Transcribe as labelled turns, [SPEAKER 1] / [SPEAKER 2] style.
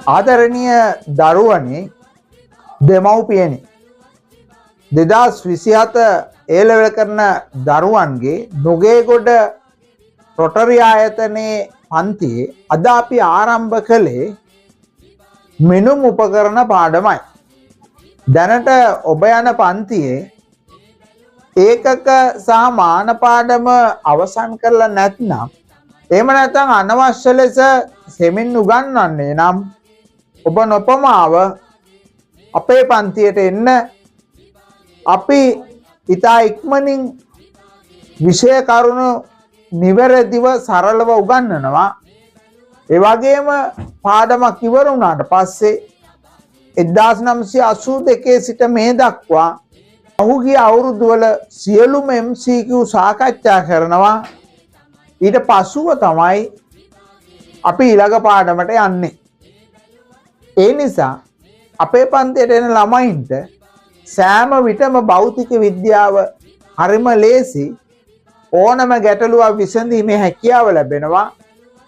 [SPEAKER 1] ආදරණීය දරුවනි, දෙමව්පියනි, 2027 ඒ ලෙවල් කරන දරුවන්ගේ නුගේගොඩ රොටරි ආයතනයේ පන්තියේ අද අපි ආරම්භ කළේ මිනුම් උපකරණ පාඩමයි. දැනට ඔබ යන පන්තියේ ඒකක සහ මාන පාඩම අවසන් කරලා නැත්නම්, එහෙම නැත්නම් අනවශ්‍ය ලෙස සෙමින් උගන්වන්නේ නම්, ඔබ නොපමාව අපේ පන්තියට එන්න. අපි ඉතා ඉක්මනින් විෂය කරුණු නිවැරදිව සරලව උගන්වනවා. ඒ වගේම පාඩමක් ඉවර වුණාට පස්සේ 1982 සිට මේ දක්වා පහුගිය අවුරුදු වල සියලුම MCQ සාකච්ඡා කරනවා. ඊට පසුව තමයි අපි ඊළඟ පාඩමට යන්නේ. ඒ නිසා අපේ පන්තියට එන ළමයින්ට සෑම විටම භෞතික විද්‍යාව හරිම ලේසි. ඕනම ගැටලුවක් විසඳීමේ හැකියාව ලැබෙනවා.